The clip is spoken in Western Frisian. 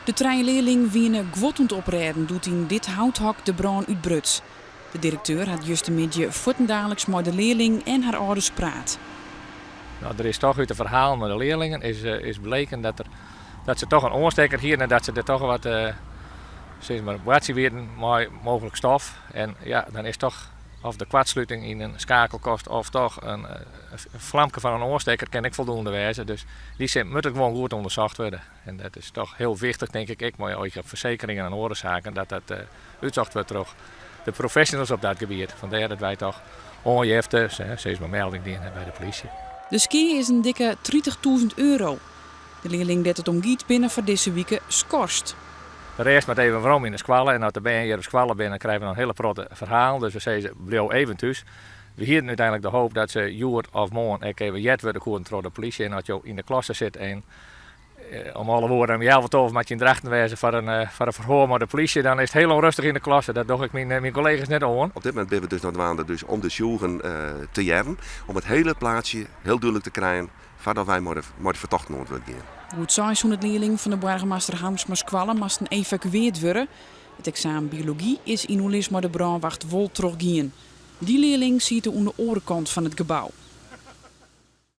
De trije learlingen wiene guod oan it oprêden doe't yn dit houthok de brân útbruts. De direkteur hat justermiddei fuortendaliks mei de learling en har âlders praat. No, der is toch út de ferhalen mei de learlingen is, is bleken dat, der, dat se toch in oanstekker hienen en dat se der toch wat sis mar, boartsje wienen mei mooglik stof. En ja, dan is toch of de koartsluting yn in skakelkast of toch in flamke fan in oanstekker kin ek foldoende wêze. Dus dy sin moat it gewoan goed ûndersocht wurde. En dat is toch hiel wichtich, tink ik, ek mei each op fersekeringen en oare saken, dat dat útsocht wurdt troch de professionals op dat gebiet. Fandêr dat wy toch oanjefte, sis mar melding dien hawwe by de polysje. De skea is in dikke 30.000 euro. De learling dêr't it om giet binne foar dizze wike skorst. De rêst moat even werom yn de skoalle en as de bern hjir op skoalle binne, krije we noch in hiele protte ferhalen. Dus we sizze, bliuw even thús. We hienen úteinlik de hoop dat se hjoed of moarn ek even heard wurde koenen troch de polysje. En as jo yn de klasse sit en om alve oere om 11.30 moat je yn Drachten wêze foar in ferhoar mei de polysje, dan is it hiel ûnrêstich yn de klasse. Dat doch ik myn kollega's net oan. Op dit momint binne we dus noch dwaande dus om de tsjûgen te hearren, om it hiele plaatsje hiel dúdlik te krijen foardat wy mei de fertochten oan it wurd gean. Goed 600 learlingen fan de Boargemaster Harmsmaskoalle moasten evakueard wurde. It eksamen biology is yn oerlis mei de brânwacht wol trochgien. Dy learling siet oan de oare kant fan it gebou.